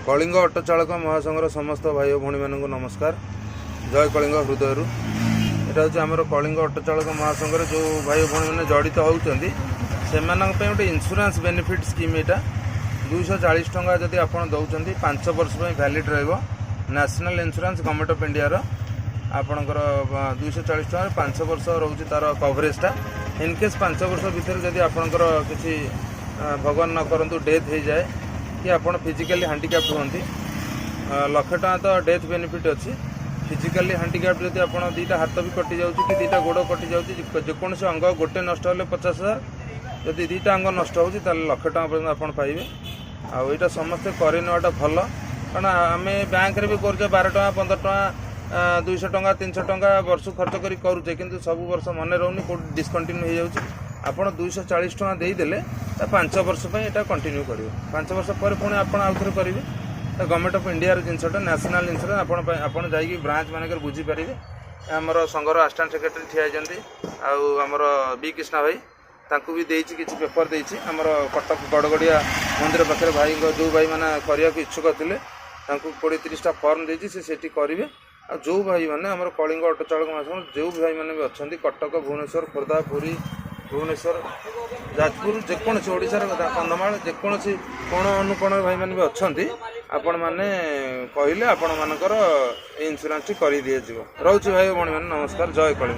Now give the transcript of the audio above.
Kalinga auto ଚାଳକ ମହାସଂଘର ସମସ୍ତ ଭାଇ ଓ ଭଉଣୀମାନଙ୍କୁ ନମସ୍କାର। ଜୟ କଳିଙ୍ଗ ହୃଦୟରୁ। ଏଇଟା ହେଉଛି ଆମର କଳିଙ୍ଗ ଅଟୋ ଚାଳକ ମହାସଂଘରେ ଯେଉଁ ଭାଇ ଓ ଭଉଣୀମାନେ ଜଡ଼ିତ ହେଉଛନ୍ତି, ସେମାନଙ୍କ ପାଇଁ ଗୋଟେ ଇନ୍ସୁରାନ୍ସ ବେନିଫିଟ୍ ସ୍କିମ୍ ଏଇଟା। 240 ଟଙ୍କା ଯଦି ଆପଣ ଦେଉଛନ୍ତି, 5 ବର୍ଷ ପାଇଁ ଭ୍ୟାଲିଡ୍ ରହିବ। ନ୍ୟାସନାଲ୍ ଇନ୍ସୁରାନ୍ସ, ଗଭର୍ଣ୍ଣମେଣ୍ଟ ଅଫ୍ ଇଣ୍ଡିଆର। ଆପଣଙ୍କର 240 ଟଙ୍କାରେ 5 ବର୍ଷ ରହୁଛି ତାର କଭରେଜଟା। ଇନ୍ କେସ୍ 5 ବର୍ଷ ଭିତରେ ଯଦି ଆପଣଙ୍କର କିଛି, ଭଗବାନ ନ କରନ୍ତୁ, ଡେଥ୍ ହେଇଯାଏ କି ଆପଣ ଫିଜିକାଲି ହ୍ୟାଣ୍ଡିକ୍ୟାପ୍ଟ ହୁଅନ୍ତି, ଲକ୍ଷେ ଟଙ୍କା ତ ଡେଥ୍ ବେନିଫିଟ୍ ଅଛି। ଫିଜିକାଲି ହ୍ୟାଣ୍ଡିକ୍ୟାପ୍ଟ ଯଦି ଆପଣ ଦୁଇଟା ହାତ ବି କଟିଯାଉଛି କି ଦୁଇଟା ଗୋଡ଼ କଟିଯାଉଛି, ଯେକୌଣସି ଅଙ୍ଗ ଗୋଟେ ନଷ୍ଟ ହେଲେ 50,000, ଯଦି ଦୁଇଟା ଅଙ୍ଗ ନଷ୍ଟ ହେଉଛି ତାହେଲେ ଲକ୍ଷେ ଟଙ୍କା ପର୍ଯ୍ୟନ୍ତ ଆପଣ ପାଇବେ। ଆଉ ଏଇଟା ସମସ୍ତେ କରିନେବାଟା ଭଲ, କାରଣ ଆମେ ବ୍ୟାଙ୍କରେ ବି କରୁଛେ, 12 ଟଙ୍କା, 15 ଟଙ୍କା, 200 ଟଙ୍କା, 300 ଟଙ୍କା ବର୍ଷକୁ ଖର୍ଚ୍ଚ କରି କରୁଛେ। କିନ୍ତୁ ସବୁ ବର୍ଷ ମନେ ରହୁନି, କେଉଁଠି ଡିସକଣ୍ଟିନ୍ୟୁ ହେଇଯାଉଛି। ଆପଣ 240 ଟଙ୍କା ଦେଇଦେଲେ ତା 5 ବର୍ଷ ପାଇଁ ଏଇଟା କଣ୍ଟିନ୍ୟୁ କରିବ। 5 ବର୍ଷ ପରେ ପୁଣି ଆପଣ ଆଉ ଥରେ କରିବେ। ତ ଗଭର୍ଣ୍ଣମେଣ୍ଟ ଅଫ୍ ଇଣ୍ଡିଆର ଜିନିଷଟା, ନ୍ୟାସନାଲ୍ ଇନ୍ସୁରାନ୍ସ ଆପଣ ପାଇଁ। ଆପଣ ଯାଇକି ବ୍ରାଞ୍ଚ ମାନଙ୍କରେ ବୁଝିପାରିବେ। ଆମର ସଂଘର ଆସିଷ୍ଟାଣ୍ଟ ସେକ୍ରେଟାରୀ ଠିଆ ହେଇଛନ୍ତି ଆଉ ଆମର ବି କୃଷ୍ଣା ଭାଇ, ତାଙ୍କୁ ବି ଦେଇଛି, କିଛି ପେପର ଦେଇଛି। ଆମର କଟକ ଗଡ଼ଗଡ଼ିଆ ମନ୍ଦିର ପାଖରେ ଭାଇଙ୍କ, ଯେଉଁ ଭାଇମାନେ କରିବାକୁ ଇଚ୍ଛୁକ ଥିଲେ, ତାଙ୍କୁ 20-30ଟା ଫର୍ମ ଦେଇଛି, ସେ ସେଠି କରିବେ। ଆଉ ଯେଉଁ ଭାଇମାନେ ଆମର କଳିଙ୍ଗ ଅଟୋ ଚାଳକ ମହାସଂଘ ଯେଉଁ ଭାଇମାନେ ବି ଅଛନ୍ତି, କଟକ, ଭୁବନେଶ୍ୱର, ଖୋର୍ଦ୍ଧା, ପୁରୀ, ଭୁବନେଶ୍ୱର, ଯାଜପୁର, ଯେକୌଣସି ଓଡ଼ିଶାର, କନ୍ଧମାଳ, ଯେକୌଣସି କୋଣ ଅନୁକୋଣ ଭାଇମାନେ ବି ଅଛନ୍ତି, ଆପଣମାନେ କହିଲେ ଆପଣମାନଙ୍କର ଏଇ ଇନ୍ସୁରାନ୍ସଟି କରିଦିଆଯିବ। ରହୁଛି ଭାଇ ଭଉଣୀମାନେ, ନମସ୍କାର, ଜୟ କଳିଙ୍ଗ।